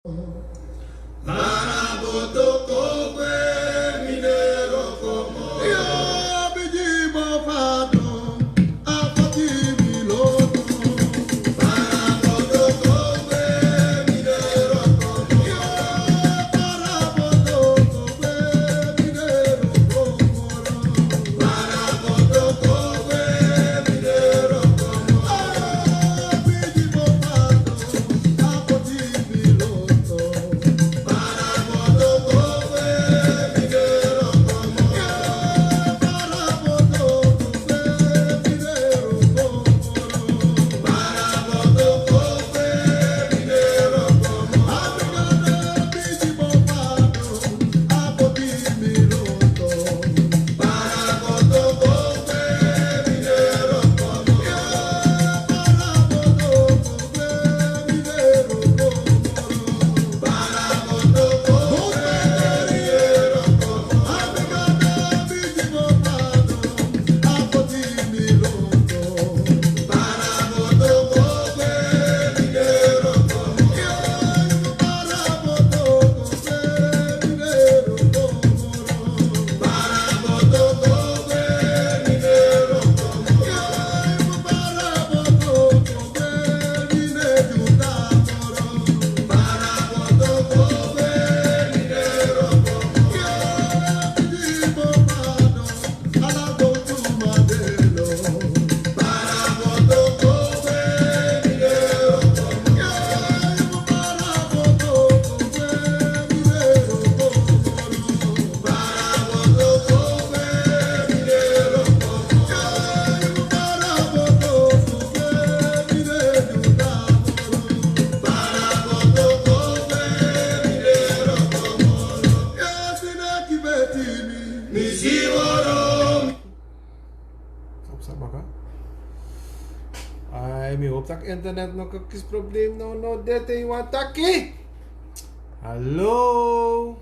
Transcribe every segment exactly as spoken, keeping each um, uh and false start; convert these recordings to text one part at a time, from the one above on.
Op sa baka. Ai, mi hoop dat internet nog een kies probleem no no dit en want taki. Hallo.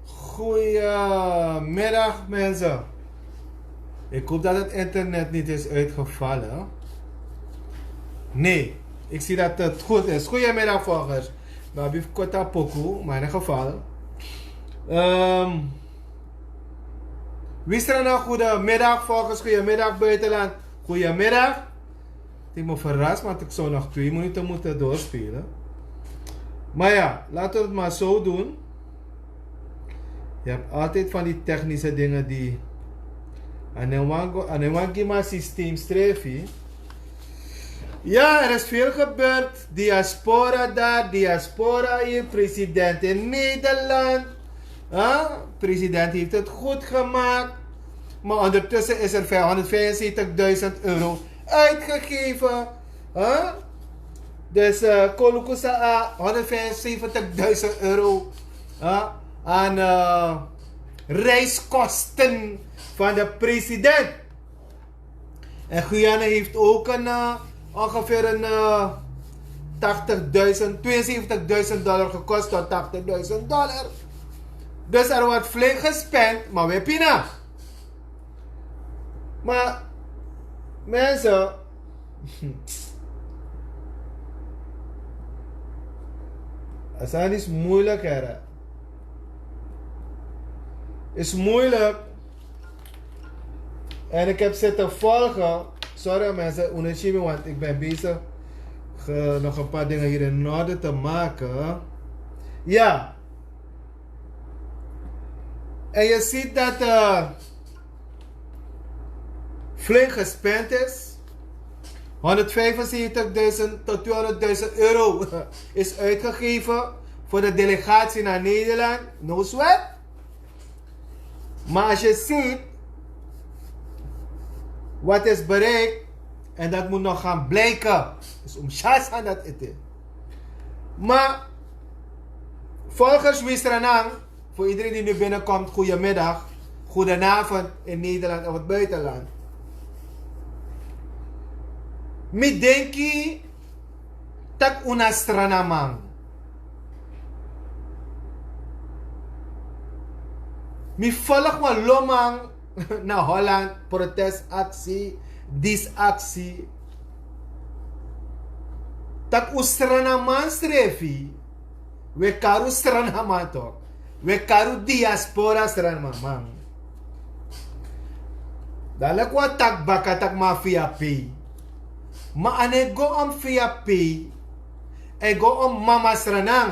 Goedemiddag mensen. Ik hoop dat het internet niet is uitgevallen. Nee, ik zie dat het goed is. Goedemiddag volgers. Maar heb kort poku, maar in ieder geval. Ehm Wistrana, goedemiddag. Volgens goedemiddag buitenland. Goedemiddag. Ik me verrast, want ik zou nog twee minuten moeten doorspelen. Maar ja, laten we het maar zo doen. Je hebt altijd van die technische dingen die aan een wango, aan een wangima systeem streven. Ja, er is veel gebeurd. Diaspora daar, diaspora hier, president in Nederland. Huh? President heeft het goed gemaakt. Maar ondertussen is er vijfhonderdvijfenzeventigduizend euro uitgegeven. Huh? Dus uh, Kolukusa a honderdvijfenzeventigduizend euro, huh, aan uh, reiskosten van de president. En Guyana heeft ook een, uh, ongeveer een uh, tachtigduizend, tweeënzeventigduizend dollar gekost tot tachtigduizend dollar. Dus er wordt flink gespend, maar we pina. Maar mensen, het is moeilijk, hè. Is moeilijk. En ik heb zitten volgen. Sorry mensen, unishimi, want ik ben bezig nog een paar dingen hier in orde te maken. Ja. En je ziet dat uh, flink gespend is. Honderdvijfenzeventigduizend tot tweehonderdduizend euro is uitgegeven voor de delegatie naar Nederland. No sweat. Maar als je ziet wat is bereikt, en dat moet nog gaan blijken. Dus om Shas aan dat eten. Maar volgens Wisranang, voor iedereen die nu binnenkomt, goedemiddag, goedenavond in Nederland of het buitenland. Mi denki tak' un na Sranaman. Mi folg wan lo man na Holland, protestaksi, disaksi. Tak' un Sranaman srefi We karu sranaman tok. We karu diaspora sranaman. Dan leki wan taki baka taki man fu ya pei. Ma a no e go om fu ya pei. A e go om mama sranan.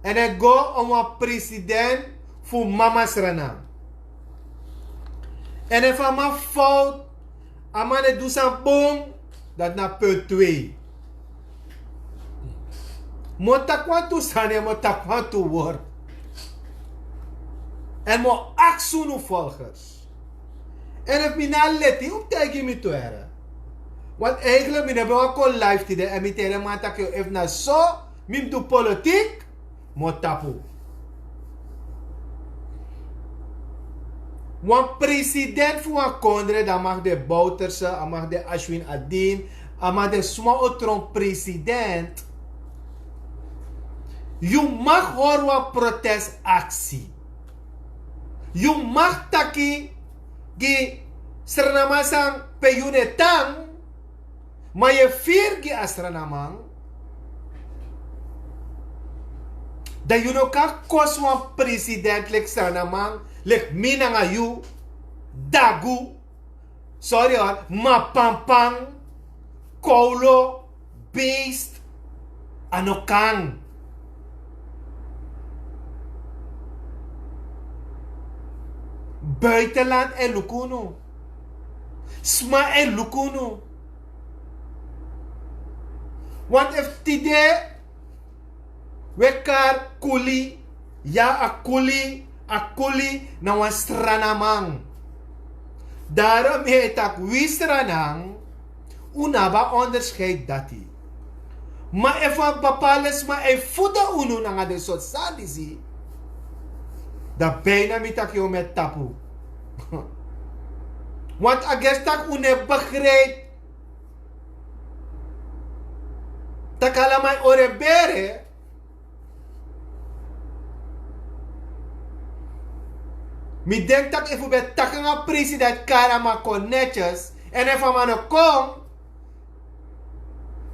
Èn a e go om wan president fu mama sranan. Èn efu a man fout, a man e du san bun. Dati na punt twee. Mi o taki wantu sani, mi o taki wantu word. Èn mi o aksi unu volgers. Èn efu mi na leti un mus taigi mi tu here. Want eigenlijk mi no ben wani kon live tide èn mi tiri en man taki efu na so mi mus du politik. Mi o tapu. Wan president fu wan kondre dan mag de bouterse a mag de ashwin adin a mag de sma o tron president. Yu mag hori wan protest aksi. Yu mag taki gi sranamasan pe yu ne tan. Ma yu e firi gi a sranaman. Dan yu no kan kosi wan president leki sranaman leki mi nanga yu. Dagu. Sori hori mapampan. Kowlo. Beest. A no kan. Buitenland e luku unu. Sma e luku unu. Want efu tide we kari kuli ya a kuli a kuli na wan stranaman. Darom e taki wi stranan un no abi a onderscheid dati. Ma efu a bepaalde sma e futu unu nanga den sortu sani disi, dan bijna mi taki yu mi e tapu. Want a gesi taki un no e begrijpi taki ala man e ori en bere. Mi denki tak' efu un ben taki nanga president kari a man kon netyes èn efu a man no kon,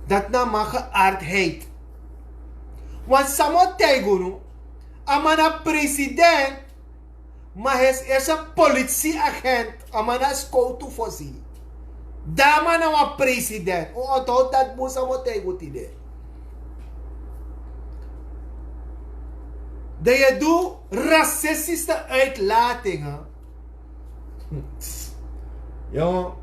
dati na a man geardheid. Wan san mi o taigi unu, a man na president. Ma hesi esi en politisi agent, a man na skowtu fosi. Dan a man na wan president un onthowtu dati bun san mi o taigi un tide. Dan yu e du rasistische uitlatingen. Yo.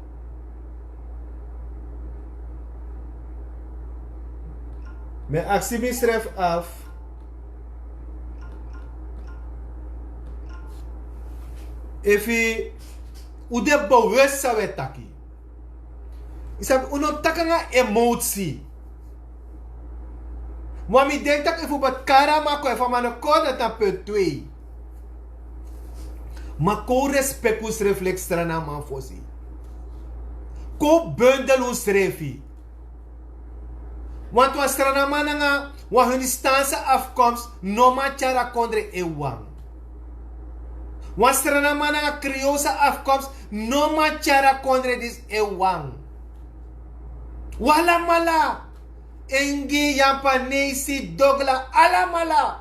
Mi e aksi misrefi afu efu un de bewus san un e taki. Yu sabi un no mus taki nanga emotie. Ma mi denki tak' efu un ben kari a man kon efu a man no kon dati na punt twee. Ma kon un respeki unsrefi leki stranaman fosi. Kon un bundel unsrefi. Want wan stranaman nanga wan hunistanse afkomst no man tyari a kondre en wan. Wan stranaman nanga kriosa afkomst no man tyari a kondre disi en wan. Wi alamala, ingi, yapanesi, dogla, alamala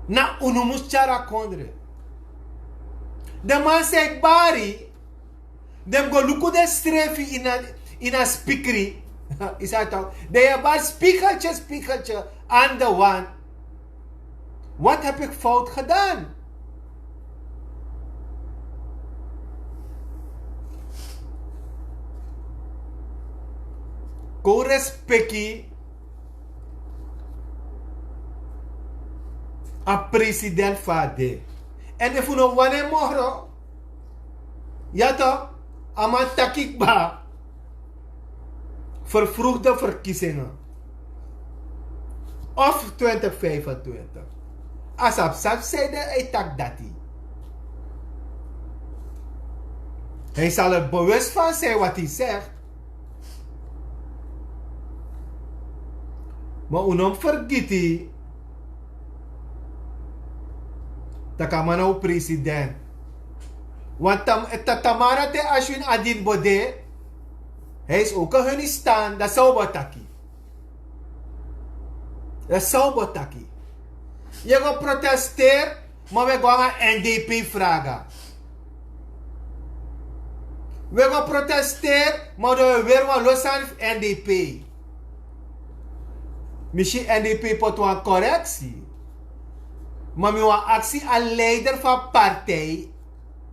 na unu mus tyari a kondre. Den man san e bari, den mus go luku den srefi ini a ini a spikri. Yu sabi tak' den yu e bari spigeltye spigeltye an de wan. Wat hebi eki fout gedan? Kon un respeki a president fu a de. Èn efu un no wani en moro, ya to, a man taki kba. Vervroegde verkiezingen of twintig vijfentwintig. A sabi sabi san ede a e taki dati. Hij zal er bewust van zijn wat hij zegt. Ma un no mus fergiti tak' a man na un president. Want tamara te ashwin adin bo de, hij is ook en hunistan, dati san un bo taki. Dati san un bo taki. Yu e go protesteri, ma un e go nanga N D P fraga. Un e go protesteri, ma un e weri wan lo sani fu N D P. Mi si N D P poti wan koreksi. Ma mi wani aksi a leider fu a partij,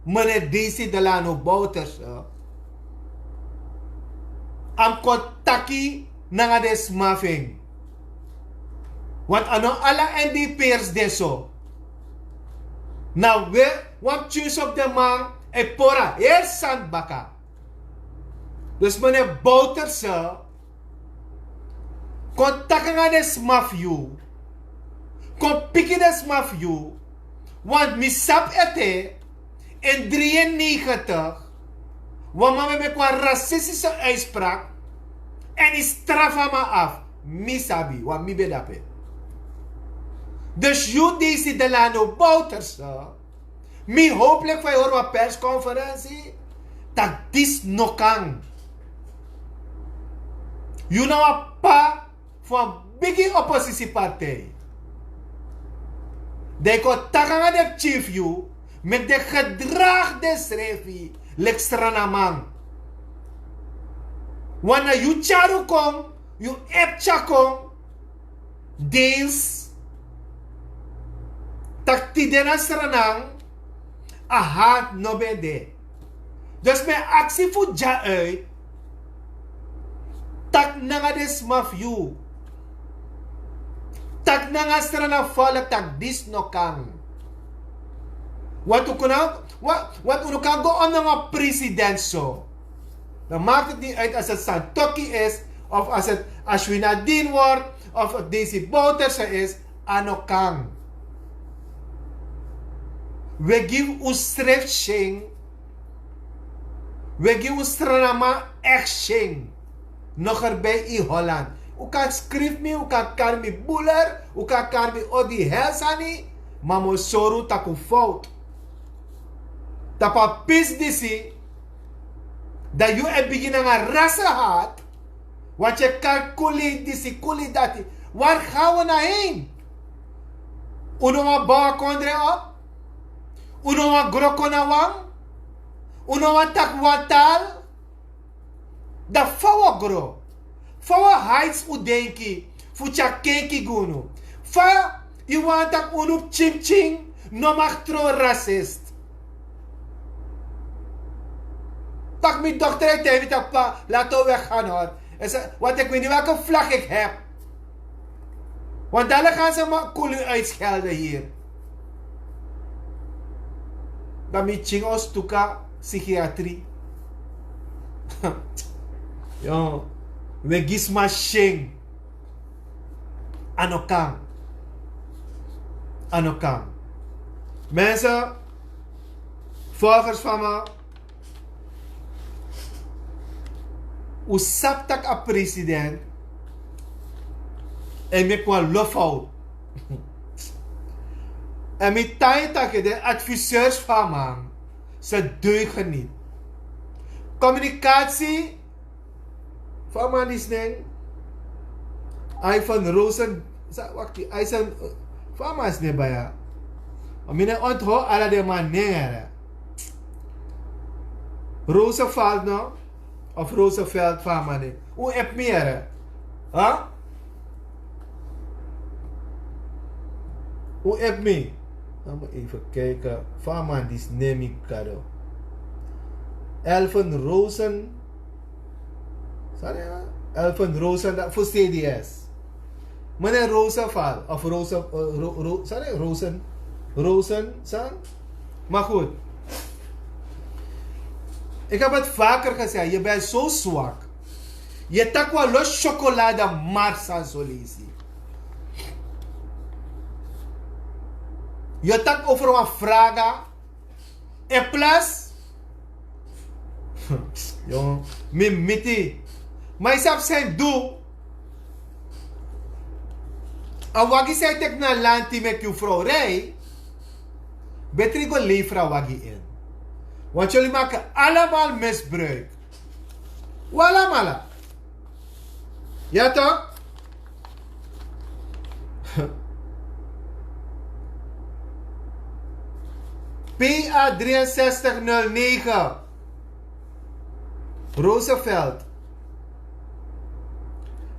meneer Daisy Delano Bouterse, a mus kon taki nanga den sma fu en. Want a no ala N D P'ers de so. Na we wan pikin so fu den man e pori a heri sani baka. Dus meneer Bouterse, kon taki nanga den sma fu yu. Kon piki den sma fu yu. Want mi sabi ete, in drieënnegentig, wan man ben meki wan rasistische uitspraak, en yu strafu a man af. Mi sabi, want mi ben de dape. Dus yu, Daisy Delano Bouterse, mi hopelijk fa yu hori wan persconferentie, dat disi no kan. Yu na wan p'pa fu wan bigi oppositiepartij. Dan yu kon taki nanga den pikin fu yu, meki den gedragi densrefi leki Srananman. Want na yu tyari un kon, yu ebi tyari kon, deels, taki tide na Sranan, a hart no ben de. Dus mi e aksi fu dya uit, taki nanga den sma fu yu. Taki nanga Sranan volk, taki disi no kan. Want un kan, want un no kan go onder wan president so. Dan maakt het niet uit als het Santokhi is, of als het Ashwin Nadine wordt, of het Daisy Bouterse is, a no kan. We gi un srefi syen, we gi un Srananman echt syen. Nog erbij in Holland. Un kan skrifi mi, un kan kari mi buler, un kan kari mi odi hel sani, ma mi o sori un taki un fout. Tapu a pisi disi, dan yu e bigin nanga rassenhaat, want yu e kari kuli disi, kuli dati. Waar gaan we naar heen? Un no wani bow a kondre op? Un no wani gro kon na wan? Un no wani taki wan taal? Dan fa wi o gro? Fa wi o heights un denki fu tyari kenki gi unu? Fa yu wani taki unu pikin pikin no mag tron rasist? Taki mi dochter e taigi mi taki: "Pa, laten we weggaan hoor." Hij zei: "Wat ik weet niet welke vlag ik heb." Want dan gaan ze me kuli uitschelden hier. Dan mi tying o stuka psychiatrie. Yo, we gi sma syen. A no kan. A no kan. Mensen, volgers van me, un sabi taki a president e meki wan lo fout. En mi taigi taki den adviseurs van a man, ze deugen niet. Communicatie, fa a man disi nen, Ivan Rosen, sa, wakti, Ivan, fa a man disi nen baya. Mi no e onthoud ala den man nen, here. Roosevelt, no? Of Roosevelt, fa a man nen. Un ebi mi, here. Ha? Un ebi mi. Laat me even kijken. Fa a man disi nen, mi gado. Elvin Rosen. Sorry, hè? Elvin Rosen, dat voor C D S. Meneer Rosenval, of Rosen, eh, Ro-, Ro-, sorry, Rosen, Rosen, san? Maar goed. Ik heb het vaker gezegd, je bent zo zwak. Yu e taki wan lo chocolade marsan solisi. Yu e taki over wan fraga. En plus, yo, mi miti. Ma yu sabi san yu du? A wagi san yu teki na lanti meki yu frow rij. Beter yu go lever a wagi in. Want jullie maken allemaal misbruik. Wi alamala. Ya toch? P A drieënzestig nul negen. Roosevelt.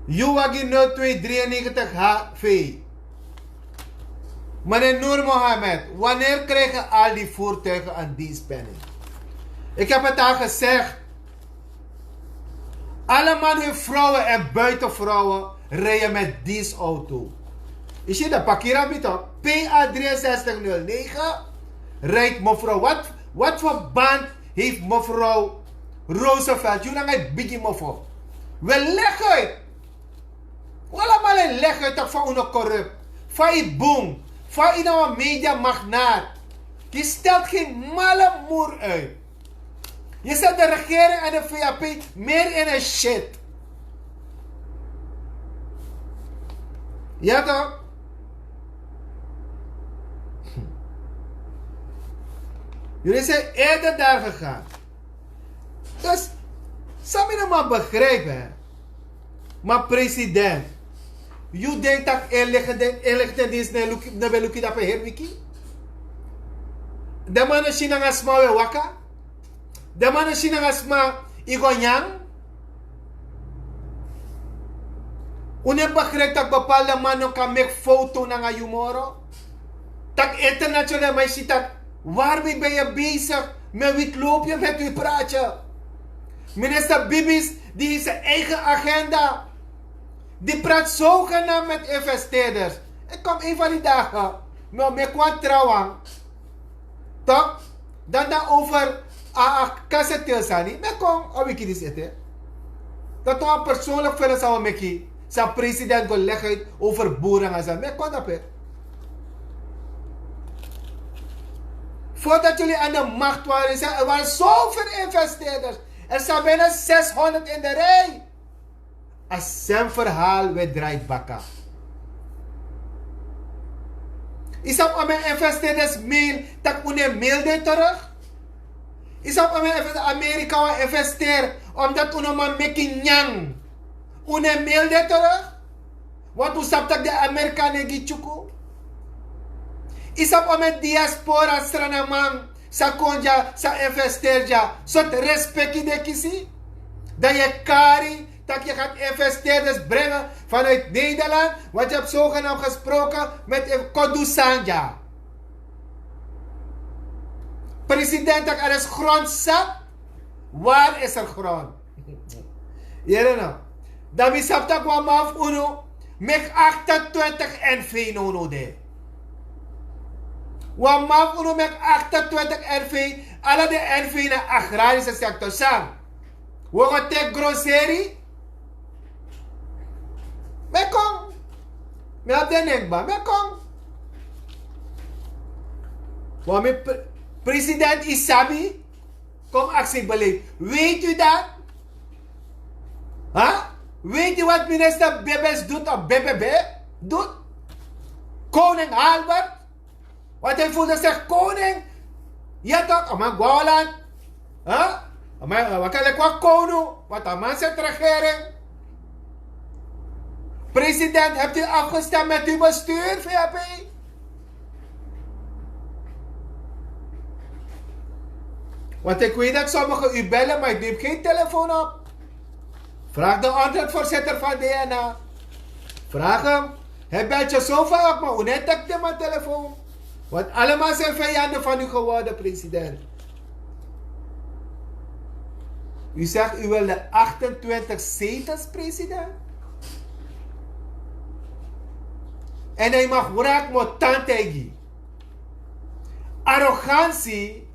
Uwagi nul twee drieënnegentig H V. Meneer Noor Mohammed, wanneer krijgen al die voertuigen een dienstpenning? Ik heb het al gezegd. Alle mannen, hun vrouwen en buitenvrouwen rijden met dienstauto. Je ziet de pakira mito. P A drieënzestig nul negen rijdt mevrouw. Wat, wat voor band heeft mevrouw Roosevelt? Jullie gaan biggie mevrouw. We leggen het. Wala male leggen het van uno corrupt. Van je boom. Van je nou een mediamagnaat. Je stelt geen malle moer uit. Je zet de regering en de V A P meer in een shit. Ja toch? Jullie zijn eerder daar gegaan. Dus, samina man begrijpen, hè. Maar president, you denk dat inlichten, inlichtingendienst na luki, na ben luki dat per herwiki? De man no si nanga sma we waka. De man no si nanga sma i go nyan. Un no e begrijp dat bepaalde man no kan meki foto nanga yu moro. Dat internationaal, maar je ziet dat. Waarmee ben je bezig? Met wie loop je, met wie praat je? Minister Bibis, die heeft zijn eigen agenda. Die praat zogenaamd met investeerders. Ik kom een van die dagen met, met Kwan Trawan. Toch? Dan dan over a, a kasa tilsani. Me kon a wiki dis ete. Dat toch een persoonlijk film zou maken. Zijn president wil leggen over boeren en zo. Me kon dat per. Voordat jullie aan de macht waren, zijn, er waren zoveel investeerders. Er staan bijna zeshonderd in de rij. A sem verhaal we draai baka. Is op om investeerders mail, tak un e mail de terug? Is op om investeer Amerika wan investeer omdat un no man meki nyan? Un e mail de terug? Want un sabi tak de Amerika no e gi tyuku. Is op om diaspora Sranaman, sa kon dya, sa investeer dya, sort respeki de kisi? Dan yu e kari tak yu gaat investeerders brengen vanuit Nederland, want yu hebt zogenaamd gesproken met Kodu Sanja. President, tak er is grond zat. Waar is er grond? Yere no. Dan mi sabi tak wan man fu unu meki achtentwintig N V no no de. Wan man fu unu meki achtentwintig N V, ala de N V na agrarische sector san. We go teki groseri. Me kon. Me abi den nen kba, me kon. Wan mi pre-, president Isabi. Kom aksi beleid. Weet u dat? Ha? Weet u wat minister Bibis doet of B B B doet? Koning Albert. Want hij voelde zich koning. Ja toch, a man go na Holland. Ha? A man, a man kan leki wan koning. Want a man zit regering. President, hebt u afgestemd met uw bestuur, V H P? Want ik weet dat sommigen u bellen, maar ik neem geen telefoon op. Vraag de ondervoorzitter van D N A. Vraag hem. Hij belt je zo vaak op, maar hoe net dat de man telefoon? Want allemaal zijn vijanden van u geworden, president. U zegt u wil de achtentwintig zetels, president. En hij mag wraak, maar tante. Arrogantie,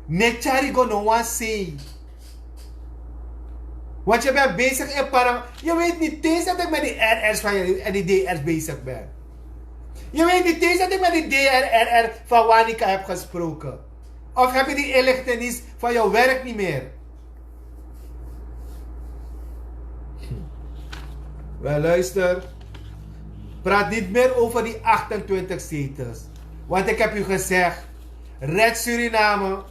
no e tyari go no wan sei. Want je bent bezig in para-, je weet niet eens dat ik met die R R's van je en die D R's bezig ben. Je weet niet eens dat ik met die D R R R van Wanica heb gesproken. Of heb je die inlichtenis van jouw werk niet meer? Wel, luister. Praat niet meer over die achtentwintig zetels. Want ik heb u gezegd, Red Suriname,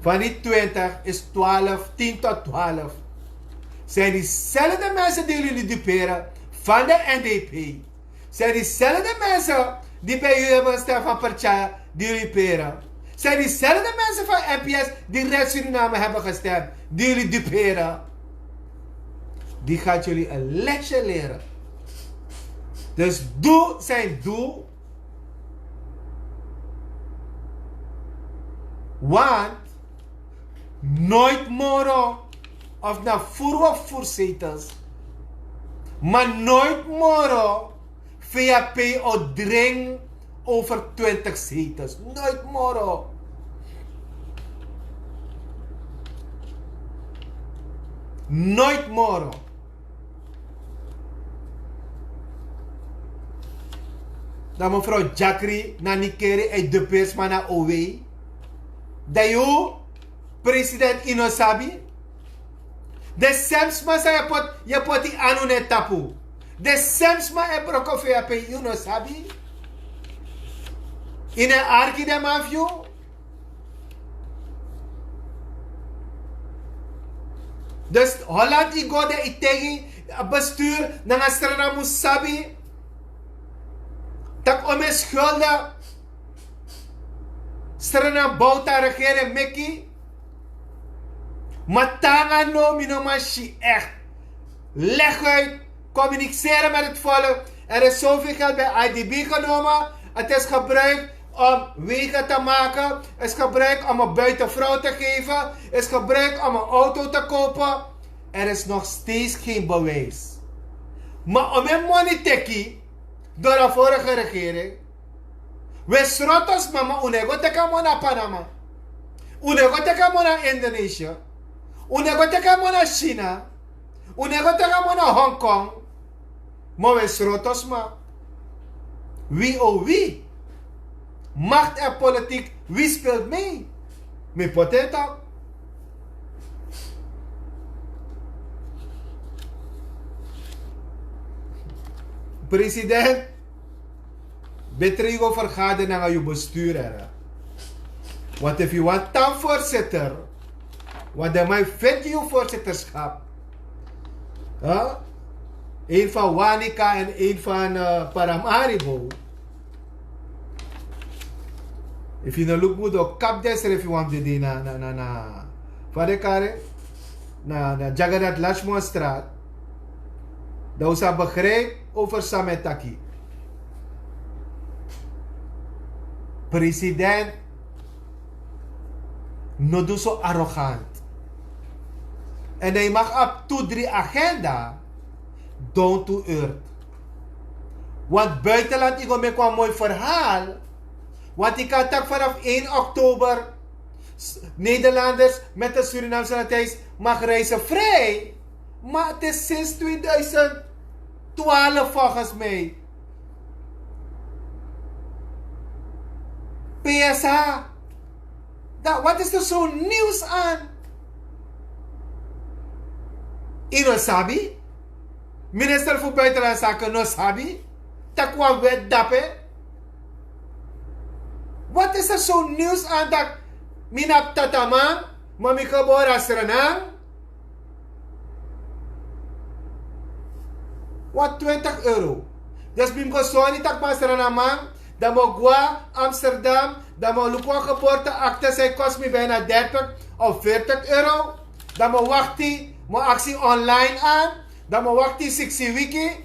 van die twintig is twaalf, tien tot twaalf. Zijn diezelfde mensen die jullie nu duperen, van de N D P zijn diezelfde mensen die bij jullie hebben gestemd van Pertjaya, die jullie peren. Zijn diezelfde mensen van N P S die Red Suriname hebben gestemd, die jullie duperen. Die gaat jullie een lesje leren. Dus doe zijn doel. Want nooit moro of na voer of voorzetels. Maar nooit moro V H P o dring over twintig zetels. Nooit moro. Nooit moro. Dan mevrouw Jakri na Nikeri e de persma na O W. Dan yu president Inosabi. De semsma sa ye poti anu ne tapu. De semsma e broko fe ya pe yu no sabi. Ine arki de man fu yu. Dus holland i go de i tegi a bestuur nanga strana mus sabi. Tak ome skulde. Strana bouta regere meki. Matanga no mi no man si echt. Leg uit. Communiceren met het volk. Er is zoveel geld bij I D B genomen. Het is gebruikt om wegen te maken. Is gebruikt om een buitenvrouw te geven. Is gebruikt om een auto te kopen. Er is nog steeds geen bewijs. Maar om een money teki door de vorige regering. We srotos mama un e go teki a moni na Panama. Un e go teki a moni na Indonesië. Un e go teki a moni na China. Un e go teki a moni na Hongkong. Ma we srotos ma. Wi o wi. Macht en politiek, wi speelt mee. Mi poti en tak. President, beter yu go vergaderen nanga yu bestuur. Want efu yu wani tan voorzitter, want dan man yu vindt yu voorzitterschap. Een van Wanica en een van Paramaribo. Efu yu no luk mudo kap desrefi wan dede na na na na fadekare na na Jagadat Lashmore straat. Dan un sa begrijp over san mi e taki. President, no du so arrogant. En dan yu mag abi tu dri agenda. Down to earth. Want buitenland yu go meki wan moi verhaal. Want yu kan taki vanaf één oktober Nederlanders met een Surinaamse nationaliteit mag reizen vrij. Maar het is sinds tweeduizend twaalf volgens mij. P S H. Dan wat is er zo nieuws aan? Yu no sabi? Minister fu buitenlandse zaken no sabi? Tak' wan wet dape. Wat is er zo nieuws aan dat mi na tataman, ma mi gebore a Sranan? Wat twintig euro. Dus mi mus go sori tak' mi a Sranaman, dan mi o go na Amsterdam, dan mi o luku wan geboorte akte, zij kost mi bijna dertig of veertig euro. Dan mi o wakti, mi o aksi online aan. Dan mi o wakti siksi wiki.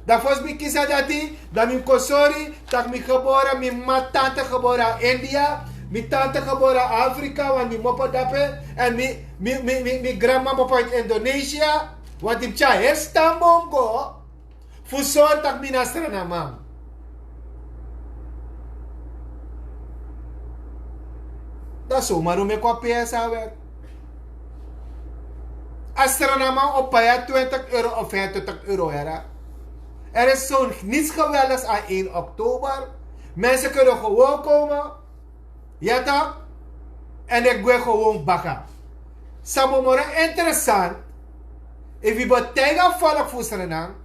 Dan fosi mi kisi a dati, dan mi mus kon sori tak' mi gebore, mi mama tante gebore na India, mi tante gebore na Afrika, want mi mopo dape, en mi mi mi mi mi granmama mopo in Indonesia. Want mi tyari heri stamboom go fu sori tak' mi na Sranaman. Dan so man no meki wan P S A wet. A Sranaman o pai a twintig euro of vijfentwintig euro, yara. Er is zo niets geweldigs aan één oktober. Mensen kunnen gewoon komen. Ja toch? En ik wil gewoon baka. Sa bo moro interessant. Efu yu bo taigi a volk fu Sranan,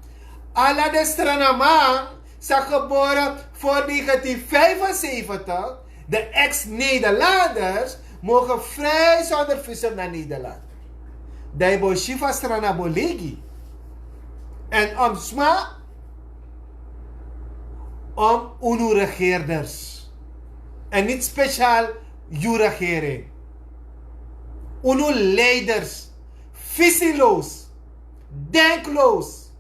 ala den Sranaman san gebore voor negentien vijfenzeventig, de ex-Nederlanders, mogen vrij zonder visum na Nederland. Dan yu bo si fa Srana bo legi. En om sma, om unu regeerders. En niet speciaal uw regering. Unu leiders, visieloos, denkloos,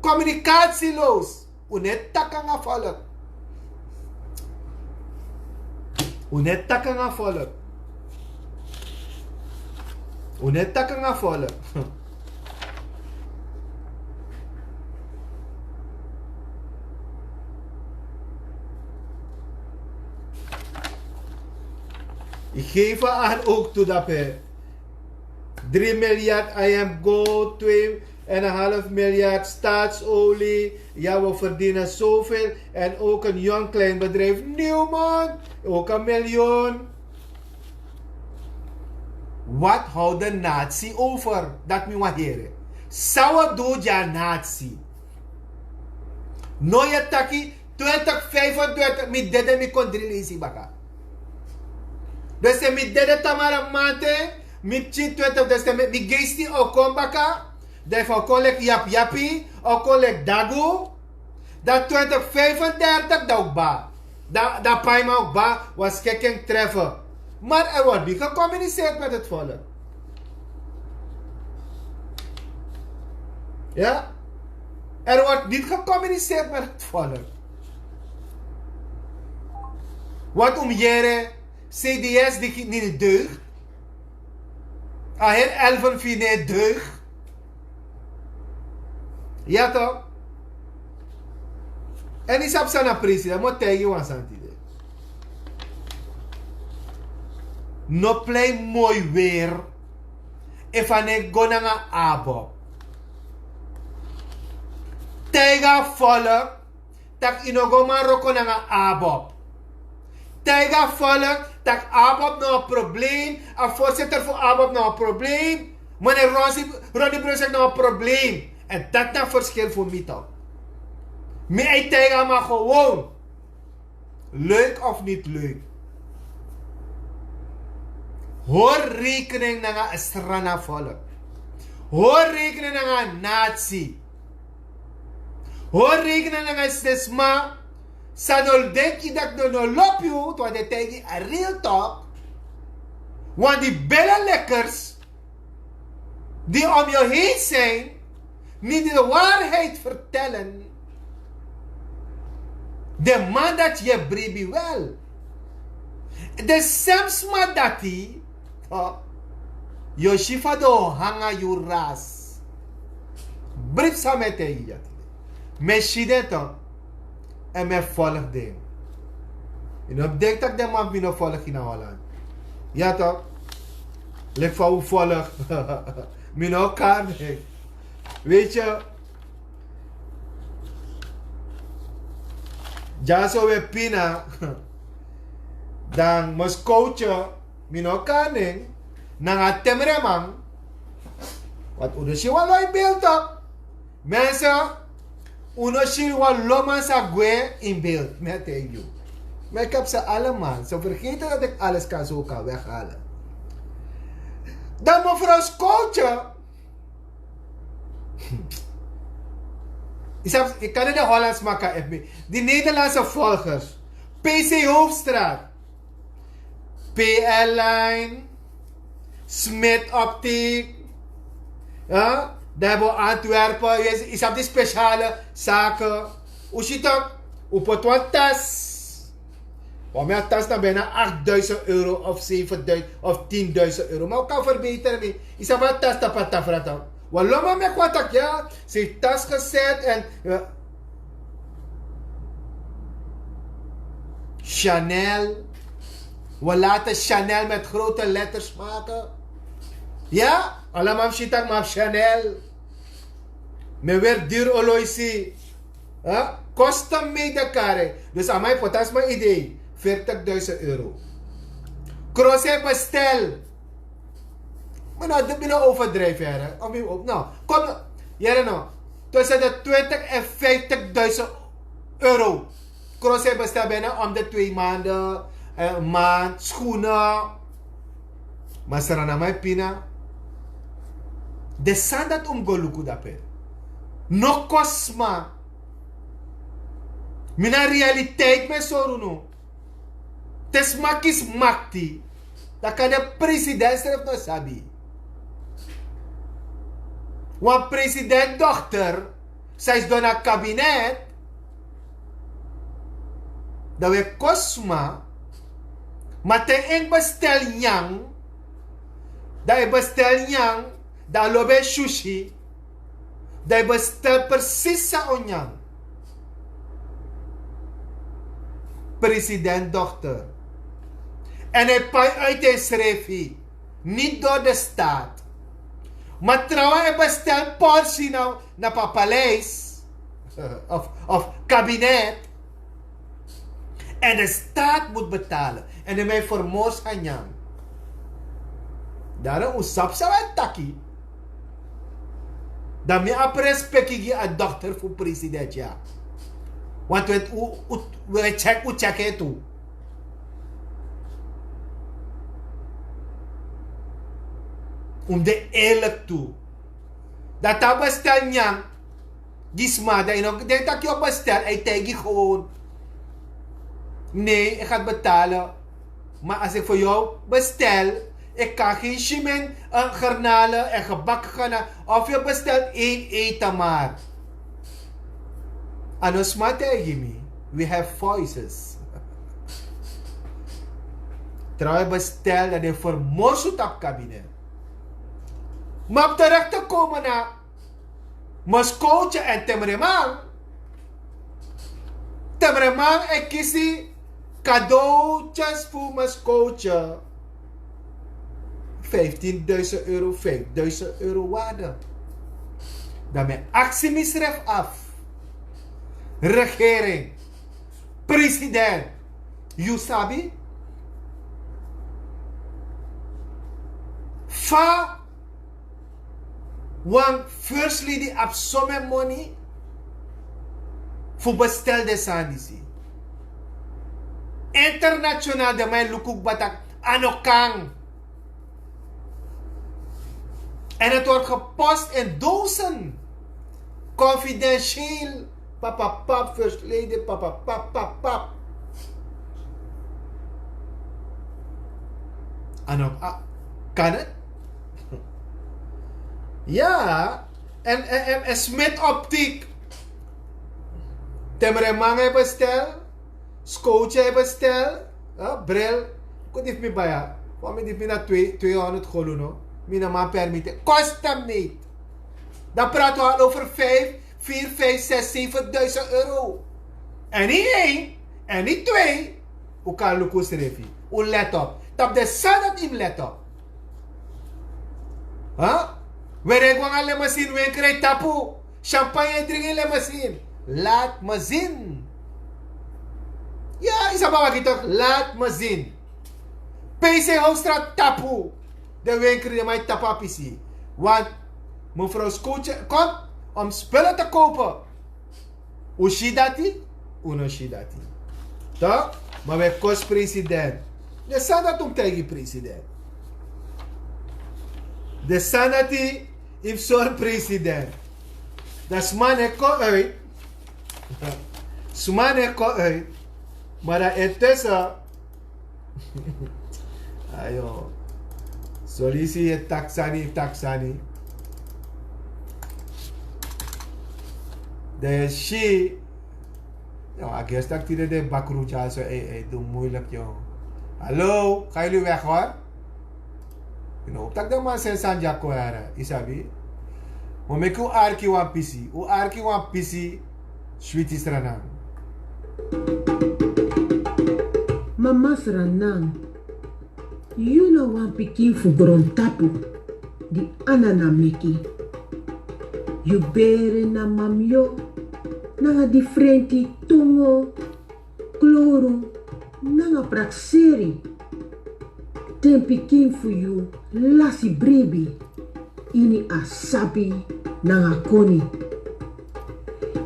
communicatieloos. Unu e taki nanga volk. Unu e taki nanga volk. Unu e taki nanga volk. Ik geef aan ook toe dat we drie miljard I M F gold, twee en een half miljard staatsolie. Ja, we verdienen zoveel. En ook een jong klein bedrijf, Newmont, ook een miljoen. Wat houdt de natie over? Dat mi wani yere. San wi du gi a natie? No, yu e taki twintig vijfentwintig, mi dede, mi kon dri leisi baka. Dus te mi dede tamara mante, mi pikin twintig, dus te mi, mi geisti o kon baka, dan fu o kon leki yapiyapi, o kon leki dagu, dan twintig vijfendertig dan o kba. Dan, dan paiman o kba, wan schikking treffen. Maar er wordt niet gecommuniceerd met het volk. Ja? Er wordt niet gecommuniceerd met het volk. Wat om yere, C D S die niet deug. A heri elfen fu yu no e deug. Ya toch? En yu sabi san na president mi o taigi yu wan sani tide. No plei moi weer. Efu a no e go nanga abob. Taigi a volk tak' yu no go man wroko nanga abob. Taigi a volk tak' abob na wan probleem. A voorzitter fu abob na wan probleem. Meneer Ronsi, Ronnie Brusek na wan probleem. En dat na verschil fu mi toch. Mi e taigi a man gewoon. Leuk of niet leuk. Hori rekening nanga a Srana volk. Hori rekening nanga a natie. Hori rekening nanga a sma. San no denki tak' no, no lobi yu, want den taigi a real talk. Want die billenlikkers die om je heen zijn, niet de waarheid vertellen. De man dat je bribi wel. De sem sma dati, oh, yu o si fa den o hanga yu ras. Bribi san mi e taigi yu dati. Mi e si den toch. En mi e folg den. Yu no denki tak' den man fu mi no folg yu na Holland. Ya toch? Leki fa un folg. Mi no kan nen. Weet je, dyaso un e pina. Dan mi skowtye, mi no kan nen. Nanga a temreman. Want un no si wan lo ini beeld toch. Mensen, un no si wan lo man sa gwe in beeld. Mi e taigi yu. Maar ik heb ze allemaal. Ze vergeten dat ik alles kan, zo kan weghalen. Dan mevrouw Schooltje. Yu sabi, yu kan no de Hollands maka efu mi. Die Nederlandse volgers. P C Hoofdstraat. P L Line, Smith Optiek. Ja? Dan hebben we Antwerpen. Yu, yu sabi die speciale zaken. Un si toch, un poti wan tas. Want mi a tas na bijna achtduizend euro of zevenduizend of tienduizend euro. Maar un kan verbeteren mi. Yu sabi a tas tapu a tafra toch. Wan lo man meki wan taki, ja, ze heeft tas gezet en, eh, Chanel. We laten Chanel met grote letters maken. Ja, allemaal fu si tak' mi abi Chanel. Mi e weri diri oloisi. Hè? Custom made kari. Dus a man e poti a sma idee. Veertigduizend euro. Cross e bestel. Maar nou, dit ben een overdrijf, hè. Of mi, no, kom, hier no. Tussen de twintig en vijftigduizend euro. Cross e bestel bijna om de twee maanden, een maand, schoenen. Maar Sranaman e pina. De sani dati un mus go luku dape. No kon sma. Mi na realiteit mi e sori unu. Te sma kisi makti, dan kan den president srefi no sabi. Wan presidentdochter san e sidon na kabinet, dan wi e kon sma. Ma te en bestel nyan, dan e bestel nyan, dan a lobi en sushi, dan e bestel precies san o nyan. Presidentdochter. En hij pai uit ensrefi, niet door de staat. Maar trouwens hij bestelt portie na, na pa paleis of, of kabinet. En de staat moet betalen. En dan ben je vermoors aan nyan. Daarom un sabi san wi e taki. Dan mi abi respeki gi a dochter fu president ya. Want we, we, we check, we check het tu. Un de eerlijk tu. Dat a bestel nyan gi sma, dan yu no denki taki yu o bestel, hij taigi gewoon. Nee, ik ga het betalen. Maar als ik voor jou bestel, ik kan geen shimen, een garnalen en gebakken garnalen. Of je bestelt één eten maar. A no sma taigi mi. We have voices. Trouwens bestel dat de vermorsel op kabinet. Maar op terecht te komen naar Moskootje en Temreman. Temreman e kisi cadeautjes fu Moskootje. Vijftienduizend euro, vijfduizend euro waarde. Dan mi e aksi misrefi af. Regering, president, yu sabi fa wan first lady abi somen moni fu bestel den sani disi. International den man e luku kba taki a no kan. En het wordt gepost in dozen. Confidentieel. Papa pap, first lady, papa pap, pap, pap. A no, a, kan het? Ja. En, en, en, en Smith Optiek. Temreman e bestel. Scootje e bestel. Hè, bril. Kon di fu mi baya. Wan mi di fu mi na twee, tweehonderd golu, no? Mi na man permite. Custom made. Dan praten we al over vijf, vier, vijf, zes, zevenduizend euro. En niet één, en niet twee. Un kan luku srefi. Un let op. Tapu den sani dati yu mus let op. Huh? Were gwan a limousine, wenkri e tapu. Champagne e dringi limousine. Laat me zien. Ja, yu sabi wagi toch, laat me zien. P C Hoofdstraat tapu. Den wenkri, den man e tapu a pisi. Want mevrouw Scootje komt om spullen te kopen. Un si dati, un no si dati. Toch? Ma wi e kosi president. Den sani dati un mus taigi president. Den sani dati yu mus sori president. Dan sma no e kon uit. Sma no e kon uit. Ma dan intussen Ayo. Solisi e taki sani, taki sani. Dan yu e si. Yo, a gers taki tide den bakru dyaso e, e du moeilijk, yo. Hallo, gaan jullie weg, hoor. Yu no, taki den man seni sani dya kon yara, yu sabi. Ma meki un arki wan pisi, un arki wan pisi, Switi Sranan. Mama Sranan, yu na wan pikin fu grontapu di ana na meki. Yu bere na mamyo nanga difrenti tungo, kloro nanga prakseri. Den pikin fu yu lasi bribi ini a sabi nanga koni.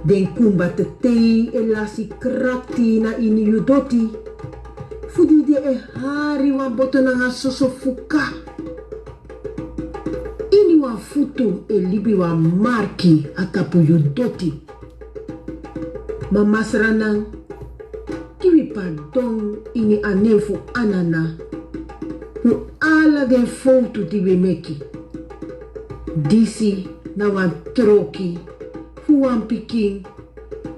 Den kumba tetei e lasi krakti na ini yu doti, fu di den e hari wan boto nanga soso fuka. Ini wan futu e libi wan marki a tapu yu doti. Ma Masra nan, gi wi pardon ini a nen fu Anana fu ala den fowtu di wi e meki. Disi na wan troki fu wan pikin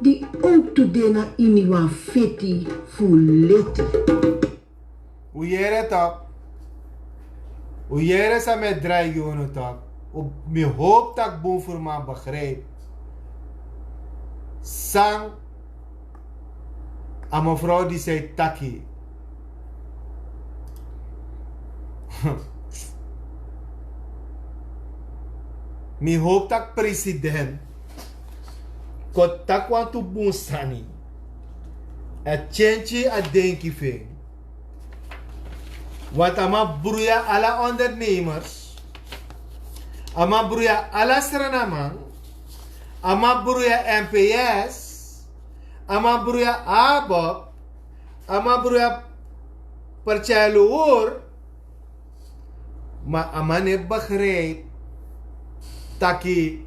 di owktu de na ini wan feti fu leti. Un yere tok. Un yere san mi e drai gi unu tok. Un, mi hopu tak' bun fu man begrijp san a mevrouw disi e taki. Mi hopu tak' president kon taki wantu bun sani. A tyentyi a denki fu en. Want a man bruya ala ondernemers. A man bruya ala Srananman. A man bruya M P S. A man bruya ABOP. A man bruya Partij Luhur. Ma a man no e begrijp taki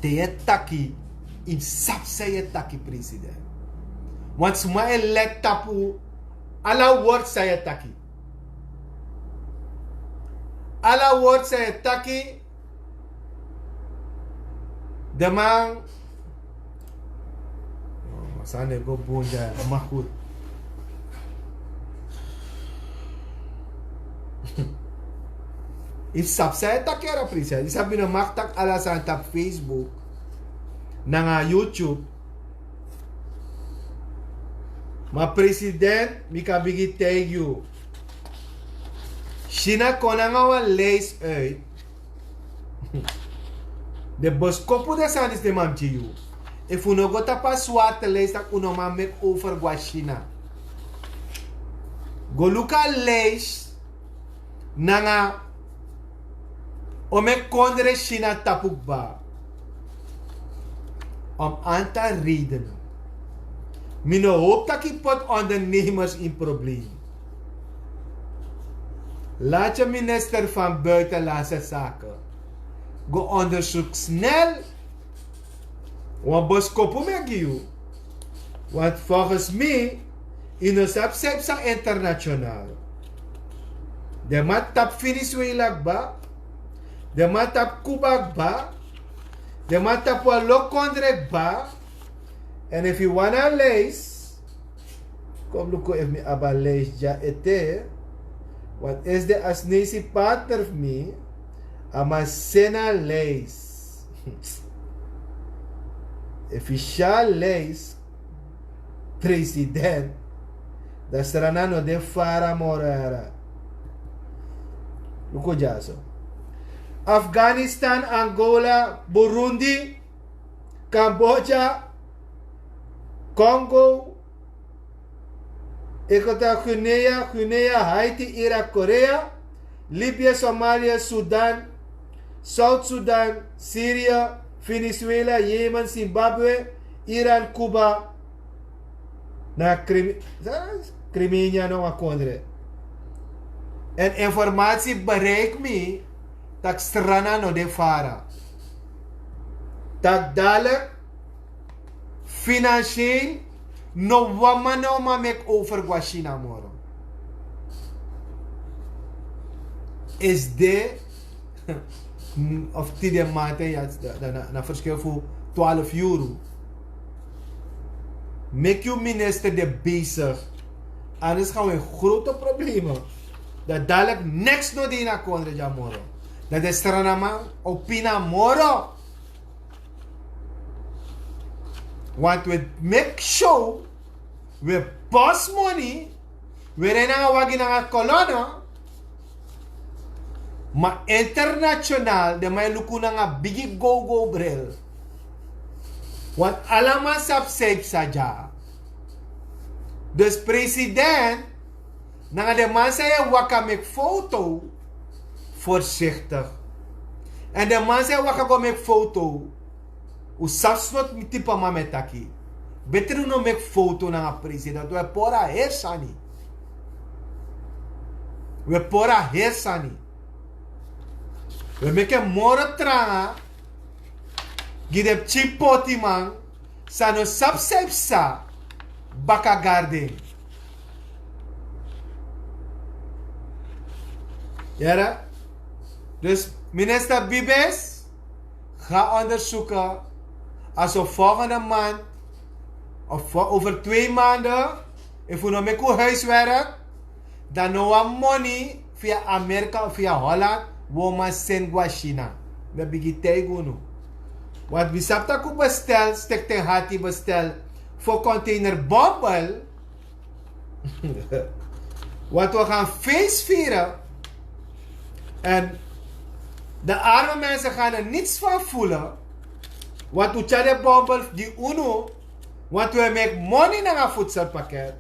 te yu e taki, yu mus sabi san yu e taki, president. Want sma e let tapu ala word san yu e taki. Ala word san yu e taki, de man. Oh, sani e go bun dya, ma goed. Yu sabi san yu e taki, yara president. Yu sabi mi no mag taki ala sani tapu Facebook nanga YouTube. Ma president, mi kan bigin taigi yu. China kon nanga wan lijst uit. Den boskopu, den sani disi den man mus gi yu. Efu un no go tapu a swarte lijst, dan un no man meki over go na China. Go luku a lijst nanga omeni kondre China tapu kba. Om aantal redenen. Mi no hopu tak' yu poti ondernemers in probleem. Laat je minister van Buitenlandse Zaken go onderzoek snel. Wan boskopu mi e gi yu. Want volgens mi, yu no sabi san yu psa international. Den man tapu Venezuela kba. Den man tapu Cuba kba. Den man tapu wan lo kondre kba. Èn efu yu wani a lijst, kon luku efu mi abi a lijst dya ete. Want S D a Chinese partner fu mi, a man seni a lijst. Efu yu si a lijst, president, dan Sranan no de fara moro, yara. Luku dyaso. Afghanistan, Angola, Burundi, Cambodja, Congo, Equatorial Guinea, Guinea, Haiti, Irak, Korea, Libië, Somalië, Sudan, Zuid-Sudan, Syrië, Venezuela, Jemen, Zimbabwe, Iran, Cuba, na Crim-, Crimea, no, wan kondre. Èn informatie bereik mi tak' Sranan no de fara. Tak' dalik financieel no wan man no man meki over go na China moro. S D of tide maand, ya, dan na, na verschil fu twaalf euro. Meki yu minister de bezig. Anders gaan we in grote problemen. Dan dadelijk niks no de na kondre dya moro. Dan de Srananman o pina moro. Want we make show, we boss money, we ren nanga wagi nanga kolono. Ma international, den man e luku nanga bigi go-go bril. Want ala man sabi san e psa dya. Dus president, nanga den man san e waka meki foto, voorzichtig. Èn den man san e waka go meki foto, un sabi sortu type man mi e taki. Betri no meki foto nanga president. We pori a heri sani. We pori a heri sani. We meki en moro tranga. Gi den pikin potiman san no sabi san e psa baka garden. Yere. Dus minister Bibes, ga onderzoeken. Als we volgende maand of vo- over twee maanden, efu no meki un huiswerk, dan no wan money via Amerika of via Holland, wo man send go a China. Dan bigi tijgen unu. Want wi sabi tak' un bestel, stek ten hati bestel voor container bombel. Want we gaan feest vieren. En de arme mensen gaan er niets van voelen. Want un tyari den bombel gi unu. Want we meki money nanga voedselpakket.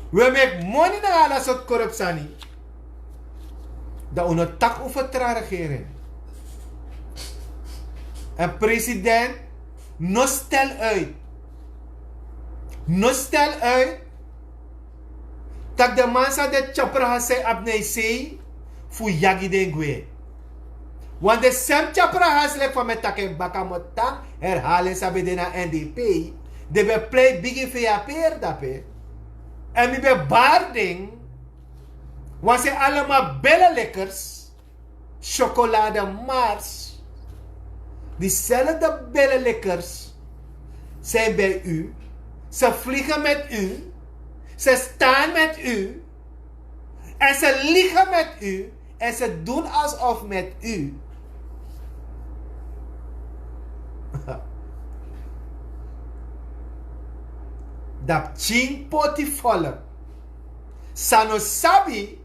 We meki money nanga ala sort korupsani. Dan un no taki over tra regering. En president, no stel uit. No stel uit tak' den man san de tyapra hasi san yu abi na yu sei fu yagi den gwe. Want den sem tyapra hasi leki fa mi e taki en baka mi o tan herhali en san ben de na N D P. Den ben plei bigi fei a peri dape. Èn mi ben bari den. Wan se alema bele lekers, chocolade mars, diezelfde billenlikkers zijn bij u. Ze vliegen met u. Ze staan met u. En ze liegen met u. En ze doen alsof met u. Dat pikin poti volk san no sabi.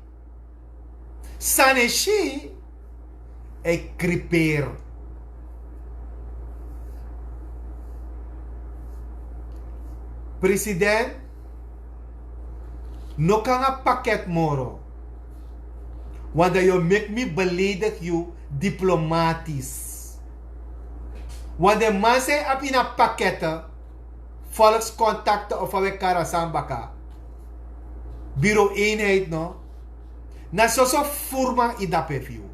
San e si, e kriperi. President, no kon nanga paket moro. Want dan yu o meki mi beledigi yu diplomatisch. Want den man san yu abi ini a pakete, volkskontakte of fa wi e kari a sani baka, bureau eenheid no, na soso furman yu dape fu yu.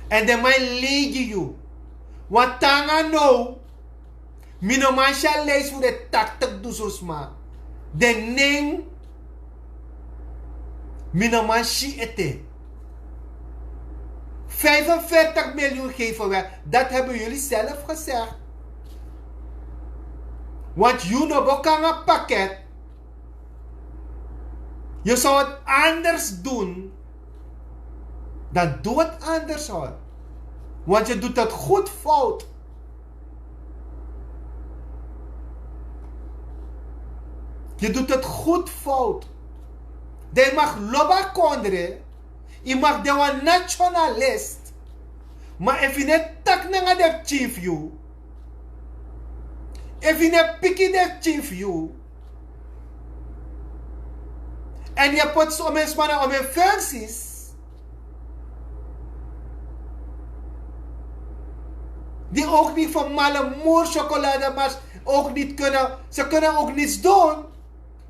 Èn den man e lei gi yu. Want te nanga now, mi no man si a lijst fu den taktik dusun sma. Den nen, mi no man si ete. Vijfenveertig miljoen geven we. Dat hebben jullie zelf gezegd. Want yu no bo kon nanga pakket. Je zou het anders doen. Dan doe het anders, hoor. Want je doet het goed fout. Je doet het goed fout. Dan yu mag lobi a kondre. Yu mag de wan nationalist. Maar efu yu no e taki nanga den pikin fu yu, efu yu no e piki den pikin fu yu, en yu e poti somen sma na omeni functies die ook niet van malle moer chocolademars ook niet kunnen, ze kunnen ook niets doen.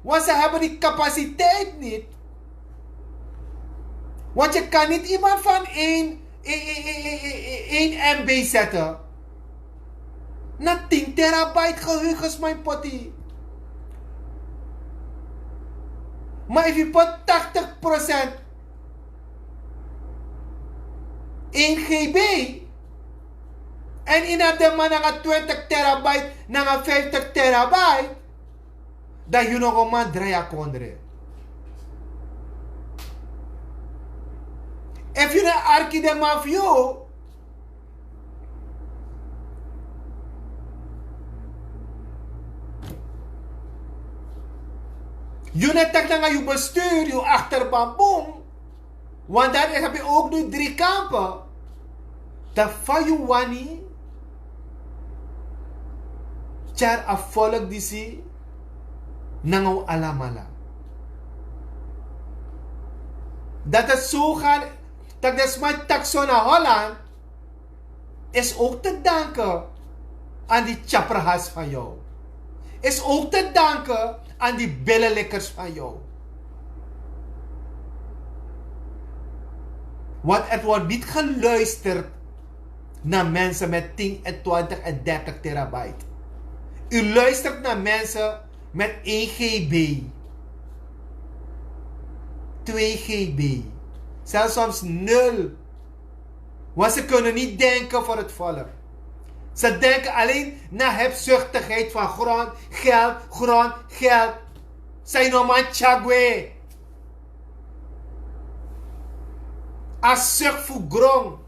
Want ze hebben die capaciteit niet. Want je kan niet iemand van één, één, één, één M B zetten. Na tien terabyte geheugens, mijn potti. Maar efu yu poti tachtig procent één G B, en yu no abi den man nanga twintig terabyte, nanga vijftig terabyte, dan yu no go man drai a kondre. Efu yu no e arki den man fu yu, yu no e taki nanga yu bestuur, yu achterban bun. Want daar heb je ook nu drie kampen. Dan fa yu wani tyari a volk disi nanga un alamala. Dat het zo gaat, dat de sma taki so na Holland, is ook te danken aan die tjaprahas van jou. is ook te danken aan die billenlikkers van jou. Want het wordt niet geluisterd naar mensen met tien en twintig en dertig terabyte. U luistert naar mensen met één G B, twee G B, zelfs soms nul. Want ze kunnen niet denken voor het volk. Ze denken alleen naar hebzuchtigheid van grond, geld, grond, geld. Zijn no man chagwe. A zucht voor grond.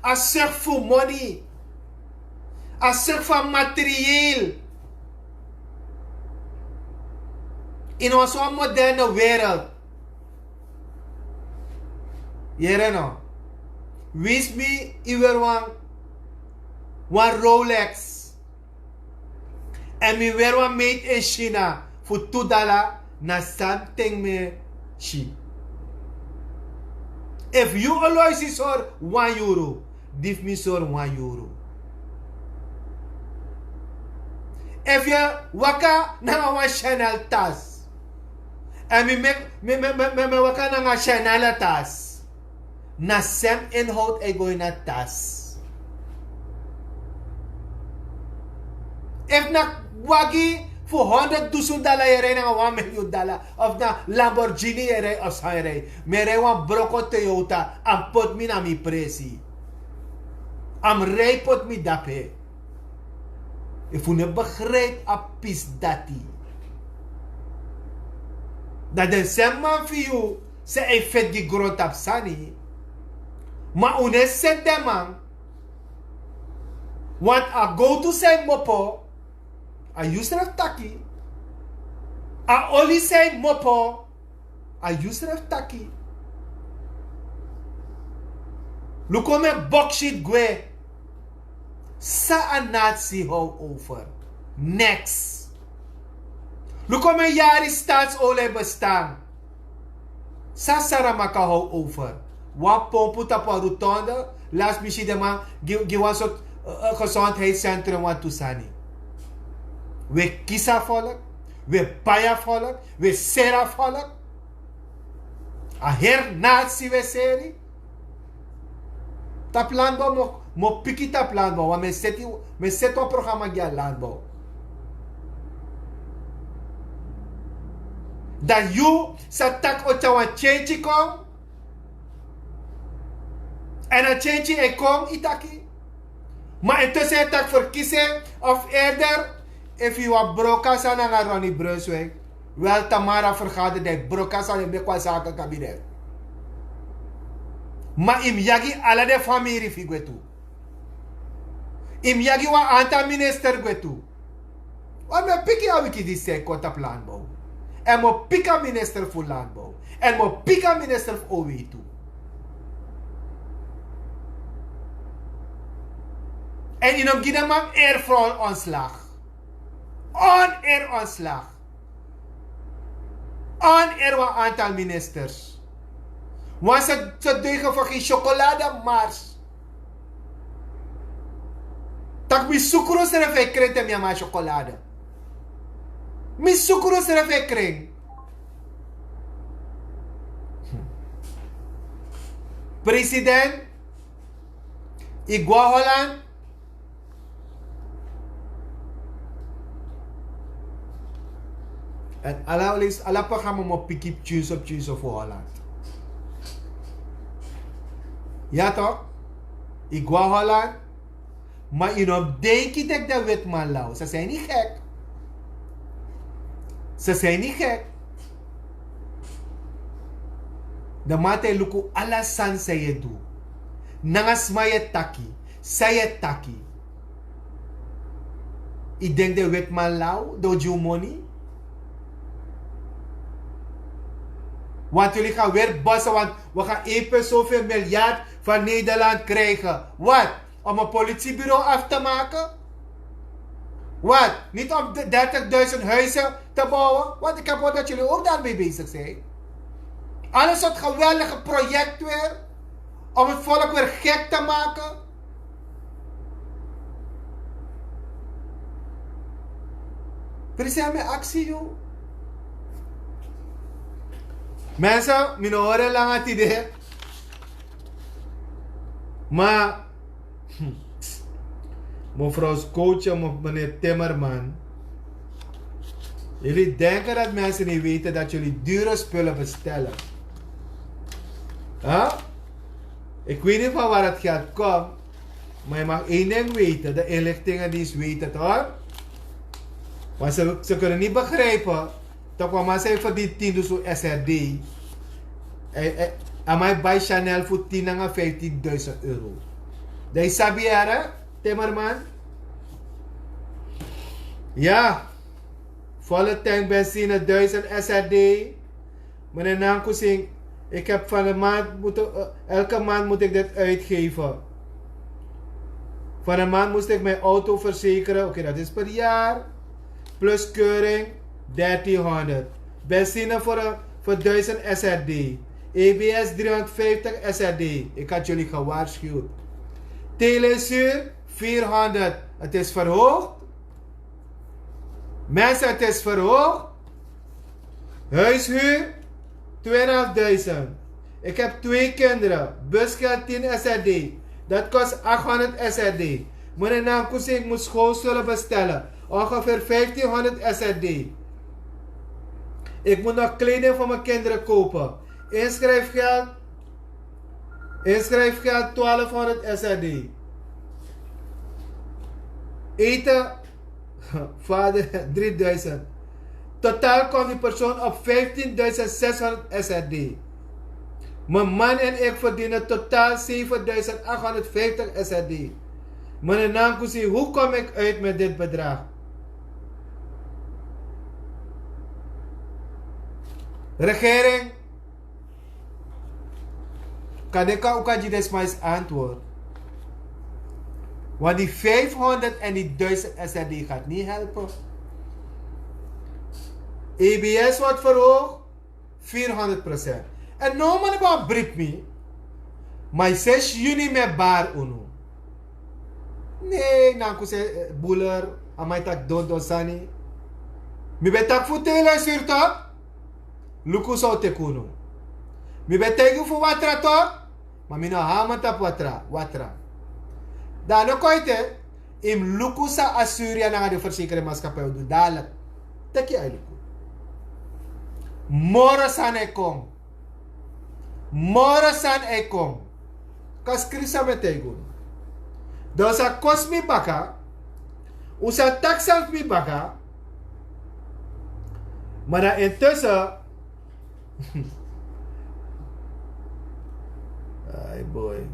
A zucht voor money. A zucht voor materieel. In onze moderne wereld. Yere no. Wins mi iwer wan, wan Rolex. En mi wer wan made in China fu tu dala, na something mi si. If you always is or wan euro, dif mi sor wan euro. Efu yu waka nanga wan Chanel tas, èn mi meki mi mi mi mi mi waka nanga Chanel a tas, na sem inhoud e go ini a tas. Efu na wagi fu honderd dusun dala yu e rei nanga wan miljoen dala, of na Lamborghini yu e rei of san yu e rei, mi e rei wan broko Toyota, a mus poti mi na mi presi. A mus rei poti mi dape. Efu un no begrijpi a pisi dati, dan den semi man fu yu san e feti gi grontapu sani, ma un no e seti den man. Want a gowtu san e mopo, a yu srefi taki. A oli san e mopo, a yu srefi taki. Luku mi e boksi gwe. San a nati si how over? Neks. Luku mi e yari staatsolie bestaan. San Saramaka how over? Wan pompu tapu a rotonde. Lasi mi si den man gi gi wan sortu, eh, eh, gezondheidscentrum, wantu sani. We kisi a volk, we bai a volk, we seri a volk. A heri nati si we seri. Tapu landbou mo mo piki tapu landbou, want mi e seti mi e seti wan programa gi a landbou. Dan yu sa taki o tyari wan change kon. Èn a change e kon, yu taki. Ma intussen e taki verkiezing of eerder, efu yu wan brokasa nanga Ronnie Brunswijk, wel, tamara vergadering, brokasa e meki wan zakenkabinet. Ma yu mus yagi ala den famiri fu yu gwe tu. Yu mus yagi wan antal minister gwe tu. Wan mi e piki a wiki disi san e kon tapu landbou. Èn mi o piki a minister fu landbou. Èn mi o piki a minister fu O W tu. Èn yu no mus gi den man eervol ontslag. Oneer ontslag. Oneer wan antal ministers. Want ze ze deugen voor geen chocolademars. Tak mi sukru srefi e kren te mi a man chocolade. Mi sukru srefi e kren. President, yu go na Holland. Èn ala leisi ala programma mi o piki pikinso pikinso fu Holland. Ya tok, yu go na Holland. Ma yu no mus denki teki den wetiman law, ze zijn niet gek. Ze zijn niet gek. Den man e luku ala sani san yu e du, nanga sma yu e taki, san yu e taki. Yu denki den wetiman law, den o gi yu moni? Want jullie gaan weer bossen, want we gaan één punt zoveel miljard van Nederland krijgen. Wat? Om een politiebureau af te maken? Wat? Niet om de dertigduizend huizen te bouwen? Want ik heb gehoord dat jullie ook daarmee bezig zijn. Alles wat geweldige project weer, om het volk weer gek te maken. Prisi a mi aksi yu. Mensen, mi no hori langa tide. Ma mevrouw Scootje, meneer Timmerman. Jullie denken dat mensen niet weten dat jullie dure spullen bestellen. Huh? Ik weet niet van waar het geld komt. Maar je mag één ding weten, de inlichtingendienst weet het hoor. Maar ze, ze kunnen niet begrijpen dat mama zei verdient tien duizend S R D. En hij bai Chanel voor tien nanga vijftienduizend euro. Dai sabi yara, Timmerman. Ja, volle tank benzine, duizend S R D. Meneer Nankusing, ik heb van de maand moeten, eh, elke maand moet ik dit uitgeven. Van de maand moest ik mijn auto verzekeren. Oké, dat is per jaar. Plus keuring, dertienhonderd. Benzine voor, een, voor duizend S R D. E B S driehonderdvijftig S R D. Ik had jullie gewaarschuwd. Telesuur, vierhonderd. Het is verhoogd. Mensen, het is verhoogd. Huishuur, tweeënhalfduizend. Ik heb twee kinderen. Busgeld tien S R D. Dat kost achthonderd S R D. Meneer Nankusi, ik moet schoolspullen bestellen. Ongeveer vijftienhonderd S R D. Ik moet nog kleding voor mijn kinderen kopen. Inschrijfgeld. Inschrijfgeld twaalfhonderd S R D. Eten, vader, drieduizend. Totaal komt die persoon op vijftienduizendzeshonderd S R D. Mijn man en ik verdienen totaal zevenduizend achthonderdvijftig S R D. Meneer Nankusi, hoe kom ik uit met dit bedrag? Regering, kan denken ook aan Judas Smais antwoord. Want die vijfhonderd en die duizend S R D gaat niet helpen. E B S wordt verhoogd, vierhonderd procent. En no man ba brief mi. Maar zes juni me bar unu. Nee, Nankusi, eh, Buller, a man taki don don sani. Mi ben taki fu tele sirto. Luku san o teki unu. Mi ben taigi fu watra tok. Ma mi no haman tapu watra, watra. Dan no koite, yu mus luku san Assyria nanga den verzekeringsmaatschappij o du dalik. Teki yu ai luku. Moro sani e kon. Moro sani e kon. Kan skrifi san mi e taigi unu. Dan un sa kosi mi baka. Un sa taki san fu mi baka. Ma dan intussen. Ai boy.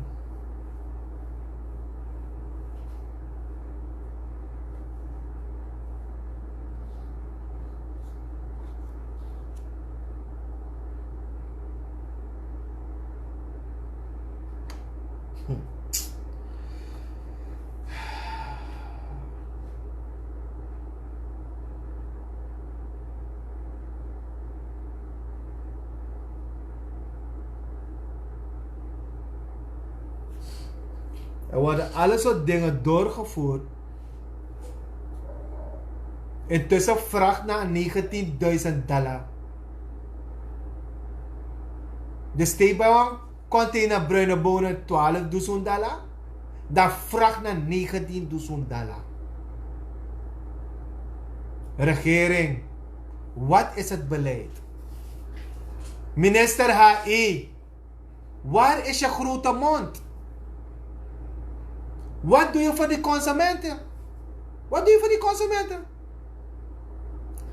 Er worden alle soort dingen doorgevoerd. Intussen vracht naar negentienduizend dollar. De steekbouwman container bruine bonen twaalf duizend dollar. Dan vracht naar negentien duizend dollar. Regering, wat is het beleid? Minister H E, waar is je grote mond? Wat doe je voor die consumenten? Wat doe je voor die consumenten?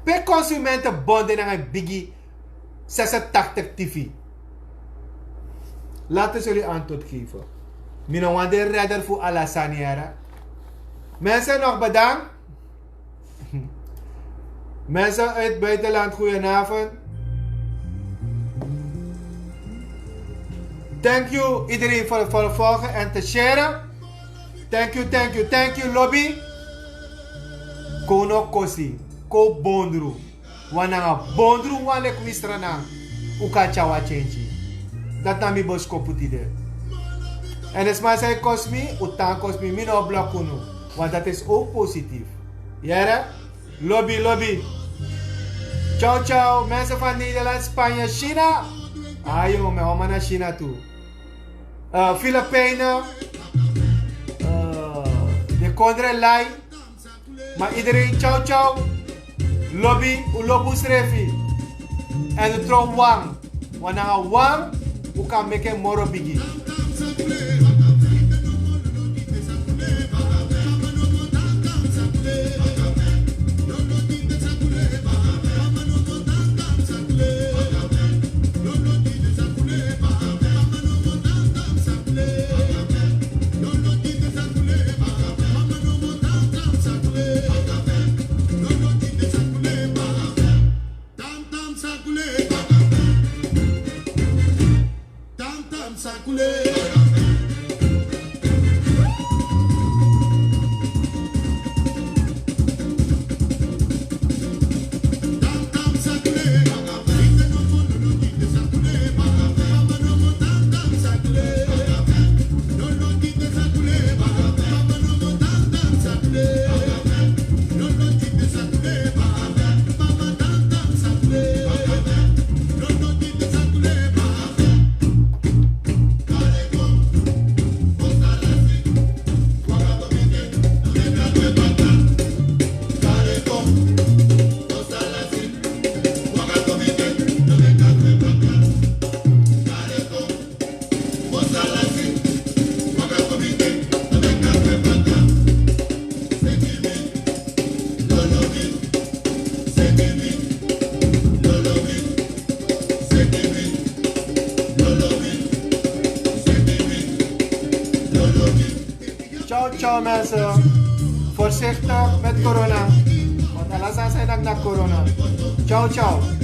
Pe consumentenbond en een biggie zesentachtig T V. Laten ze jullie antwoord geven. Mi no wan de redder voor Alassaniera. Mensen, nog bedankt. Mensen uit het buitenland, goedenavond. Thank you iedereen voor het volgen en te sharen. Thank you, thank you, thank you, lobby. Kono kosi, ko bondru. Wan nanga bondru wan leki wi Sranan. Un kan tyari wan change. Dati na mi boskopu tide. En den sma san e kosi mi, un tan kosi mi, mi no o blok unu. Want dat is ook positief. Yere? Lobi, lobi. Ciao, ciao. Mensen van Nederland, Spanje, China. Ayo, mi oma na China tu. Eh, Filipijnen. Eh, de kondre lai. Ma iedereen, ciao, ciao. Lobi, un lobi unsrefi. En un tron wan. Wan nanga wan, un kan meki en moro bigi. Tam tam sakule baka. Tam tam sakule baka. Tam tam sakule baka. Ite no mo lulu kite sakule baka. Mama no mo tam tam sakule baka. Lulu kite sakule baka. Mama no mo tam tam sakule baka. Ciao, ciao mensen. Voorzichtig met corona. Want alles aan zijn na corona. Ciao, ciao.